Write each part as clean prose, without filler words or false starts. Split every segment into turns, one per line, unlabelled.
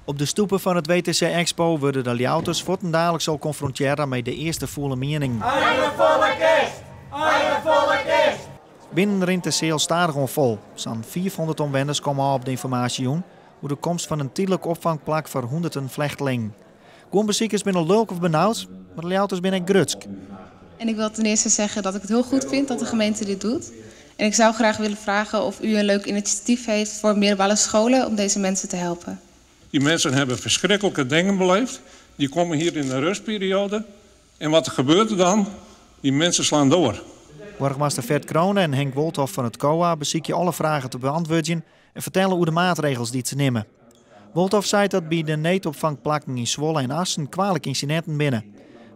Op de stoepe fan it WTC Expo wurde de Ljouwerters fuortendaliks al konfrontearre mei de earste fûle miening.
Eigen folk is! Eigen folk is!
Binnen rint de seal stadichoan fol. Sa'n 500 omwenners komme ôf op de ynformaasjejûn oer de komst fan in tydlik opfangplak foar hûnderten flechtlingen. Guon besikers binne lulk of benaud, mar de Ljouwerters binne ek grutsk.
En ik wil ten eerste zeggen dat ik het heel goed vind dat de gemeente dit doet. En ik zou graag willen vragen of u een leuk initiatief heeft voor middelbare scholen om deze mensen te helpen.
Die mensen hebben verschrikkelijke dingen beleefd. Die komen hier in de rustperiode. En wat gebeurt er dan? Die mensen slaan door.
Boargemaster Ferd Crone en Henk Wolthof fan it COA besykje alle fragen te beäntwurdzjen en fertelle oer de maatregels dy't se nimme. Wolthof seit dat by de needopfangplakken yn Zwolle en Assen kwalik ynsidinten binne.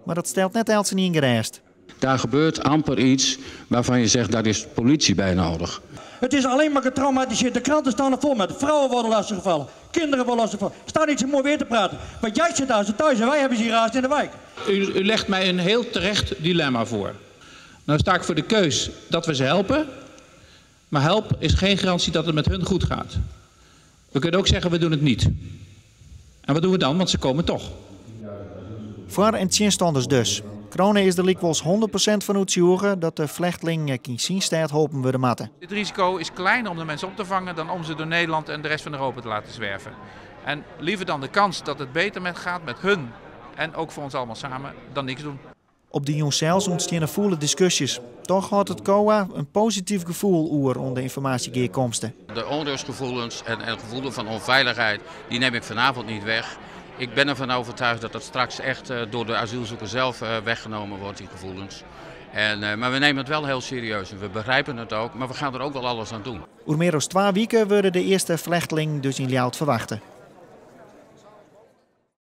Mar dat stelt net eltsenien gerêst.
Daar gebeurt amper iets waarvan je zegt daar is politie bij nodig.
Het is alleen maar getraumatiseerd. De kranten staan er vol met. Vrouwen worden lastiggevallen. Kinderen worden lastiggevallen. Staan niet zo mooi weer te praten. Want jij zit daar zo thuis en wij hebben ze hier haast in de wijk.
U legt mij een heel terecht dilemma voor. Nou sta ik voor de keus dat we ze helpen. Maar help is geen garantie dat het met hun goed gaat. We kunnen ook zeggen we doen het niet. En wat doen we dan? Want ze komen toch.
Foar- en tsjinstanners dus. Crone is der lykwols 100% fan oertsjûge dat de flechtlingen ek yn syn stêd holpen wurde moatte.
Het risico is kleiner om de mensen op te vangen dan om ze door Nederland en de rest van Europa te laten zwerven. En liever dan de kans dat het beter met gaat met hun en ook voor ons allemaal samen dan niks doen.
Op de jûn sels ûntsteane fûle diskusjes. Toch hâldt it COA in posityf gefoel oer oan de ynformaasjegearkomste.
De onrustgevoelens en gevoelens van onveiligheid, die neem ik vanavond niet weg. Ik ben ervan overtuigd dat dat straks echt door de asielzoeker zelf weggenomen wordt, die gevoelens. Maar we nemen het wel heel serieus en we begrijpen het ook, maar we gaan er ook wel alles aan doen.
Oer mear as 2 wiken wurde de earste flechtlingen dus yn Ljouwert ferwachte.